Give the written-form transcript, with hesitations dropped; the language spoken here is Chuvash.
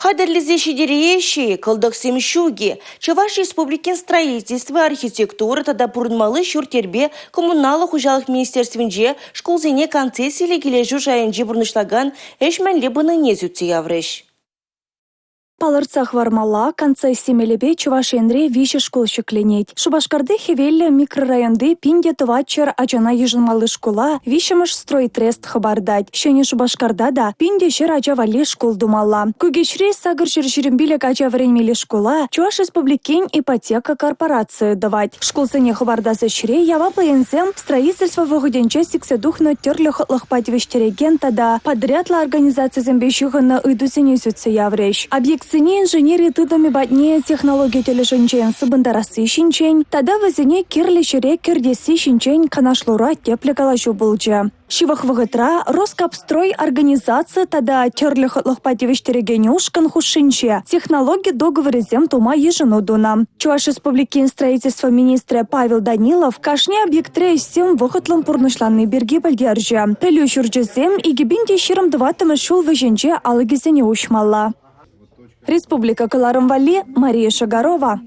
Хатӗрлесе ҫитерееҫҫӗ-и, кӑлтӑксем ҫук-и? Чӑваш Республикин строительство, архитектура тата пурӑнмалли ҫурт-йӗрпе коммуналлӑ хуҫалӑх министерствинче шкулсене концессиллӗ килӗшӳ шайӗнче пурнӑҫлакан ӗҫ мӗнле пынине сӳтсе яврӗҫ. Палӑртса хӑвармалла, концесси мелӗпе Чӑваш Енре 3 шкул ҫӗкленет. Шупашкарти Хӗвеллӗ микрорайонти 1400 ачана йышӑнмалли шкула 3-мӗш стройтрест хӑпартать. Ҫӗнӗ Шупашкарта та 1100 ача валли шкул тумалла. Кӳкеҫри 825 ача вӗренмелли шкула Чӑваш Республикин ипотека корпорацийӗ тӑвать. Шкулсене хӑпартас ӗҫре яваплӑ енсем строительство вӑхӑтӗнче сиксе тухнӑ тӗрлӗ хӑтлӑхпа тивӗҫтерекен тата подрядлӑ организацисемпе ҫыхӑннӑ ыйтусене сӳтсе яврӗҫ. Объектсене инженери тытӑмӗ патне технологи тӗлӗшӗнчен сыпӑнтарасси ҫинчен тата вӗсене кирлӗ ҫӗре кӗртесси ҫинчен канашлура тӗплӗ калаҫу пулчӗ. Ҫывӑх вӑхӑтра «Роскапстрой» организаци тата тӗрлӗ хӑтлӑхпа тивӗҫтерекен ушкӑн хушшинче технологи договорӗсем тума йышӑну тунӑ. Чӑваш Республикин строительство министрӗ Павел Данилов кашни объектри ӗҫсем вӑхӑтлӑн пурнӑҫланни пирки пӗлтерчӗ. Пӗлӳ ҫурчӗсем 2024-мӗш ҫул вӗҫӗнче алӑкӗсене уҫмалла. Республика кӑларӑм валли Мария Шагарова.